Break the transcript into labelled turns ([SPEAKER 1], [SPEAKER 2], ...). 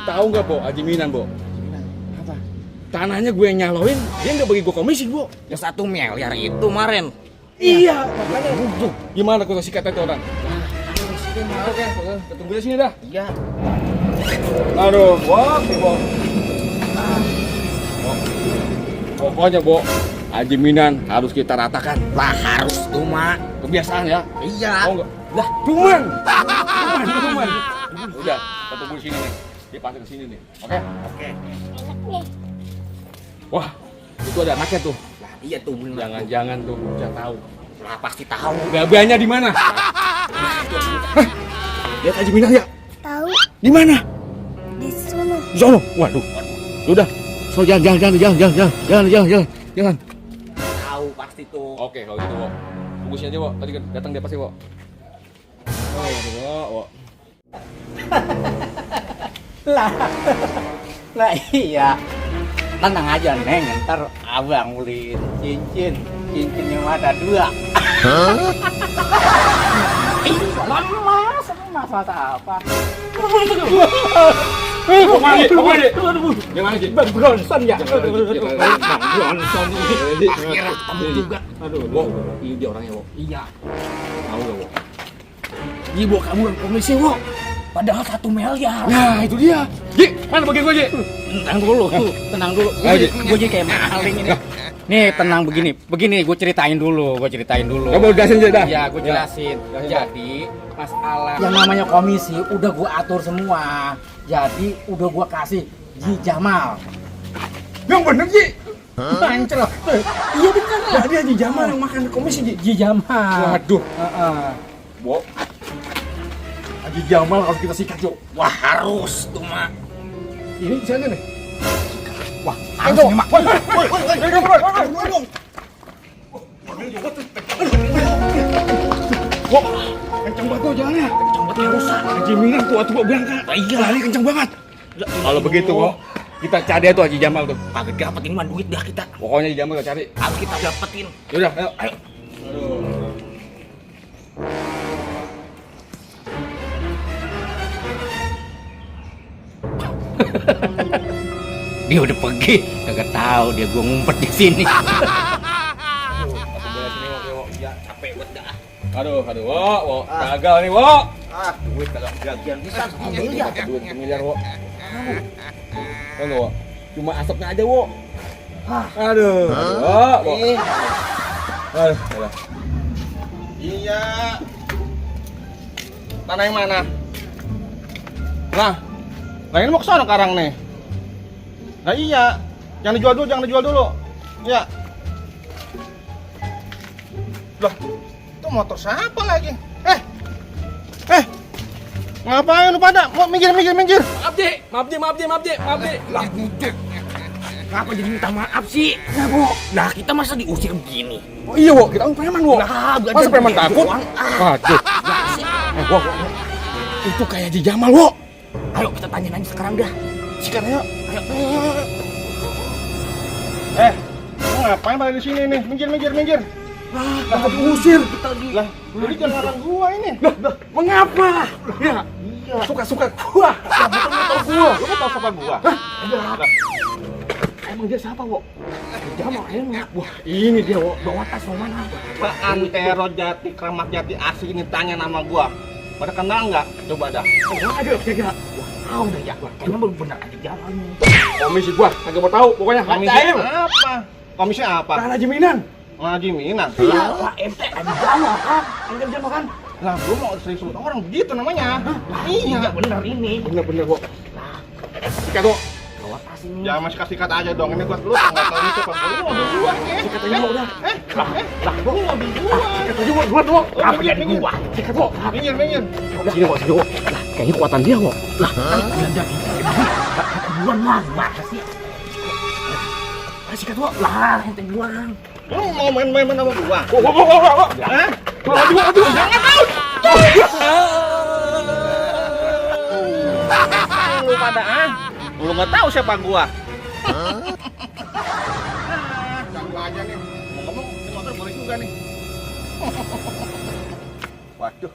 [SPEAKER 1] Tahu nggak, Bo? Haji Minan, Bo.
[SPEAKER 2] Apa?
[SPEAKER 1] Tanahnya gue yang nyaloin, dia nggak bagi gue komisi, Bo.
[SPEAKER 3] Yang 1 miliar itu kemarin.
[SPEAKER 1] Iya, makanya. Gimana kalau sikat itu orang? Oke, ketemu di sini dah.
[SPEAKER 3] Iya.
[SPEAKER 1] Aduh, Bo. Pokoknya, Bo, Haji Minan harus kita ratakan.
[SPEAKER 3] Lah harus tuh, Mak.
[SPEAKER 1] Kebiasaan ya.
[SPEAKER 3] Iya.
[SPEAKER 1] Tahu nggak? Lah, cuman. Udah, ketemu di sini nih. Dia pasang ke sini nih. Oke?
[SPEAKER 3] Oke.
[SPEAKER 1] Wah, itu ada anaknya tuh.
[SPEAKER 3] Lah iya tuh bener.
[SPEAKER 1] Jangan-jangan tuh bisa tahu.
[SPEAKER 3] Lah pasti tahu.
[SPEAKER 1] Babanya di mana? Lihat Haji Minan ya?
[SPEAKER 4] Tahu
[SPEAKER 1] Di mana?
[SPEAKER 4] di sono.
[SPEAKER 1] Di sono. Waduh. Udah. So jangan.
[SPEAKER 3] Tahu pasti tuh.
[SPEAKER 1] Oke, kalau gitu, Wo. Tunggu sini aja, Wo. Tadi kan datang dia pasti, Wo. Wo.
[SPEAKER 2] Lah iya. Tenang aja, Neng. Ntar abang beliin cincin yang ada 2. Mas apa?
[SPEAKER 1] Gimana, Ji?
[SPEAKER 2] Bronson ya.
[SPEAKER 1] Bronson ini.
[SPEAKER 3] Akhirnya ketemu juga.
[SPEAKER 1] Aduh, Wo. Ini dia orangnya, Wo.
[SPEAKER 3] Iya.
[SPEAKER 1] Tahu nggak, Wo?
[SPEAKER 3] Dia bawa kabur komisi, Wo. Padahal 1 miliar.
[SPEAKER 1] Nah, itu dia. Ji, mana bagi gue, Ji?
[SPEAKER 2] Tenang dulu.
[SPEAKER 1] Ayo,
[SPEAKER 2] Gue jadi kayak maling ini. Nih, tenang begini gue ceritain dulu.
[SPEAKER 1] Kamu jelasin aja dah.
[SPEAKER 2] Iya, gue jelasin.
[SPEAKER 1] Ya.
[SPEAKER 2] Jadi, masalah yang namanya komisi udah gue atur semua. Jadi, udah gue kasih Ji Jamal.
[SPEAKER 1] Yang bener, Ji.
[SPEAKER 2] Anjir. Iya bener lah.
[SPEAKER 1] Jadi Haji Jamal yang makan komisi, Ji.
[SPEAKER 2] Ji Jamal.
[SPEAKER 1] Waduh.
[SPEAKER 2] Heeh.
[SPEAKER 1] Wo. Haji Jamal harus kita sikat, Jo.
[SPEAKER 3] Wah harus tuh, Mak.
[SPEAKER 1] Ini di sana nih.
[SPEAKER 3] Wah harus nih, Mak.
[SPEAKER 1] Wo, kencang banget tuh jalannya.
[SPEAKER 3] Kencang banget rusak.
[SPEAKER 1] Haji Minan tua-tua berangkat.
[SPEAKER 3] Iya.
[SPEAKER 1] Lari kencang banget. Kalau begitu, Wo, kita cari tuh Haji Jamal tuh.
[SPEAKER 3] Kagak dapetin mah duit dah kita.
[SPEAKER 1] Pokoknya Haji Jamal kita cari.
[SPEAKER 3] Harus kita dapetin.
[SPEAKER 1] Yaudah, ayo.
[SPEAKER 2] Dia udah pergi, kagak tahu dia gua ngumpet di sini.
[SPEAKER 3] Ya capek banget dah.
[SPEAKER 1] Aduh, Wo, gagal nih, Wo.
[SPEAKER 3] Duit kagak gagian bisa.
[SPEAKER 1] Duit miliar, Wo. Tahu nggak, Wo? Cuma asapnya aja, Wo. Aduh, Wo. Aduh, udah.
[SPEAKER 5] Iya. Tanah yang mana? Nah ini mau ke sana sekarang nih. Nah iya. Jangan dijual dulu. Iya. Loh, itu motor siapa lagi? Ngapain lu pada? Mau minggir.
[SPEAKER 1] Maaf, Di.
[SPEAKER 3] Lah budek. Kenapa jadi minta maaf sih?
[SPEAKER 1] Ya, Wo.
[SPEAKER 3] Nah kita masa diusir begini?
[SPEAKER 1] Oh iya, Wo, kita kan preman, Wo.
[SPEAKER 3] Nah
[SPEAKER 1] Masa preman takut? Waduh. Wo. Itu kayak Haji Jamal, Wo.
[SPEAKER 3] Ayo kita tanya aja sekarang dah.
[SPEAKER 1] Sikat ayo.
[SPEAKER 5] Lu ngapain pada di sini nih? Minggir.
[SPEAKER 1] Lah, diusir.
[SPEAKER 5] Lah, jadi jangan larang gua ini.
[SPEAKER 1] Mengapa? Ya.
[SPEAKER 5] Iya.
[SPEAKER 1] Suka gua.
[SPEAKER 5] Motor gua. Lu mau tahu siapa gua?
[SPEAKER 1] Lah. Emang dia siapa, Wo? Jamal enak. Wah, ini dia, Wo. Bawa tas mau mana?
[SPEAKER 5] Pak Antero Jati, Kramat Jati asli ini tanya nama gua. Pada kenal nggak? Coba dah.
[SPEAKER 1] Ada, kagak.
[SPEAKER 3] Tahu dah ya. Kayaknya belum benar aja jalan nih.
[SPEAKER 1] Komisi gua kagak mau tahu. Pokoknya
[SPEAKER 5] Komisi
[SPEAKER 1] hajar.
[SPEAKER 5] apa? Komisi apa?
[SPEAKER 1] Tanah Haji Minan.
[SPEAKER 5] Haji Minan.
[SPEAKER 3] Lah ente ada jalan kan?
[SPEAKER 1] Enggak Jamal kan?
[SPEAKER 5] Lah, gua mau sering sebut orang begitu namanya.
[SPEAKER 3] Iya benar ini.
[SPEAKER 1] Bener, Wo. Sikat, Wo.
[SPEAKER 3] Bawa tas ini.
[SPEAKER 5] Jangan masih kasih aja dong. Ini buat lu nggak tahu itu apa. Lu mobil gua nih.
[SPEAKER 1] Sikat aja, Wo, udah.
[SPEAKER 5] Lah, gua mobil gua.
[SPEAKER 1] Sikat aja, Wo. Wo.
[SPEAKER 3] Apa jadi gua?
[SPEAKER 1] Sikat, Wo.
[SPEAKER 5] Minggir.
[SPEAKER 1] Sini, Wo. Lah, kayaknya kekuatan dia, Wo.
[SPEAKER 3] Lah kan udah jadi. Duluan lah, masa sih?
[SPEAKER 1] Sikat, Wo.
[SPEAKER 3] Lah ente duluan.
[SPEAKER 5] Lu mau main-main sama gua?
[SPEAKER 1] Wo.
[SPEAKER 5] Hah?
[SPEAKER 1] Maju.
[SPEAKER 5] Jangan tahu. Lu pada lu nggak tahu siapa gua. Ganggu aja nih. Ngomong ini motor boleh juga nih. Waduh.